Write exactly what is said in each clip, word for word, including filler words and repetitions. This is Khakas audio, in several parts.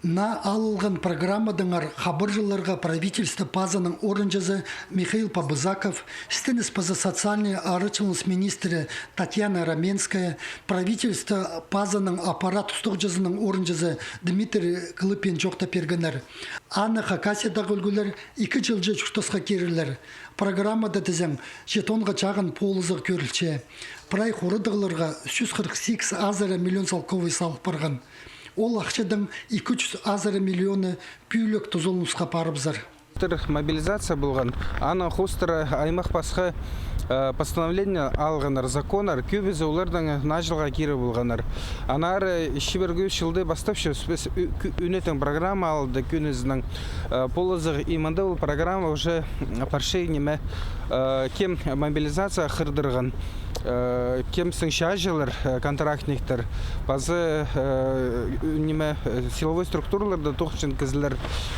Наа алылған программадаңар хабарҷыларға правительство пазының орынҷызы Михаил Побызаков, істеніс паза социальный арачыланыс министрі Татьяна Раменская, правительство пазының аппарат устағҷызының орынҷызы Дмитрий Клыпин чоохтап пиргеннер. Аны Хакасиядағы ӱлгӱлер ікі чылҷа чуртасха кирілер. Программада тізең, читонға чағын полызығ кӧрілче. Прай хорадығларға сӱс хырых сигіс азыра миллион салковай салыл парған. Ол ахчадаң ікі чӱс азыра миллионы пӱӱлек тузаланысха парыбызар. Мобилизация полған, анаң хоостыра аймах пасха, э, постановление алғаннар, законнар, кӧбізі оларның наа чылға кире полғаннар. Аннаңар чибіргі ӱс чылда пастапчабыс піс ӱ-, кӱ-, ӱнетін программа алды кӧнізінең, э, полызығ, и мында ол программа уже, м, парча ниме, э, кем мобилизация хығырдырған, э, кем сынча чыллар, э, контрактниктер, пазы, э, ниме, э, силовой структураларда тоғынчатхан кізілер,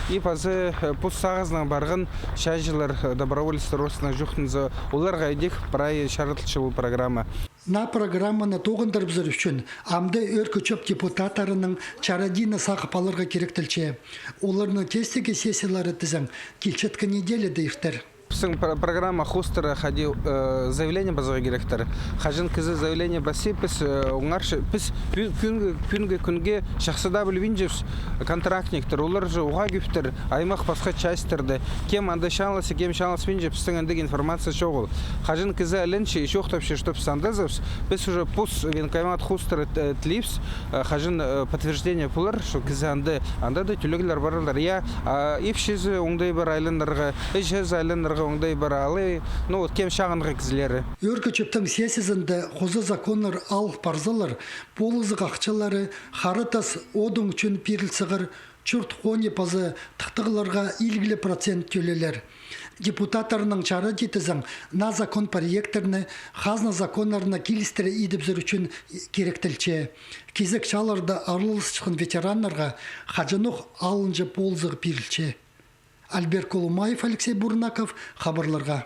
и пазы, э, пос сағызынаң парған чааҷылар, э, доброволецтер орыстаң чоохтанза, оларға идӧк прай чарыдылча ол программа. Наа программаны тоғындырыбызар ӱчӱн амды Ӧӧркі Чоп депутаттарының чарадиині сағып аларға киректелче. Оларның кестегі сессиялары тізең килчеткен неделяда иртер. Пістің про-, программа хоостыра хайди, э, заявление пазарға киректер. Хаҷан кізі заявление пасча, піс, э, оңарча, піс пӱ-, кӱнге, кӱнге, кӱнге чахсы даа пілбинчебіс контрактниктер, олар же уғаа кӧптер, аймах пасха частьтарда. Кем анда чалалысча, кем чалалыспинча, пістің андағ информация чоғыл. Хаҷан кізі айланча, чоохтапча, что піс андазыбыс, піс уже пос военкомат хоостыра, э, тілейбіс, э, хаҷан, э, подтверждение полар, что кізі анда, анда даа тӱлеглер парарлар. Я, а, ипчізі оңдай пар айланарға, іҷезі айланарға оңдай пар, алай, ну, вот, кем чағынғы кізілері. Ӧӧркі Чоптың сессиязында хоза законнар алыл парзалар, полызығ ахчалары хара тас одың ӱчӱн пирілчеғір, чурт хони паза тыхтағларға иліглі процент тӧлелер. Депутаттарның чарадиизі тізең, наа закон проекттерні хазна законнарына килістіре идібізер ӱчӱн киректелче. Кизек чааларда араласчатхан ветераннарға хаҷанох алынҷа полызығ пирілче. Альберт Колумаев, Алексей Бурнаков, хабарларға.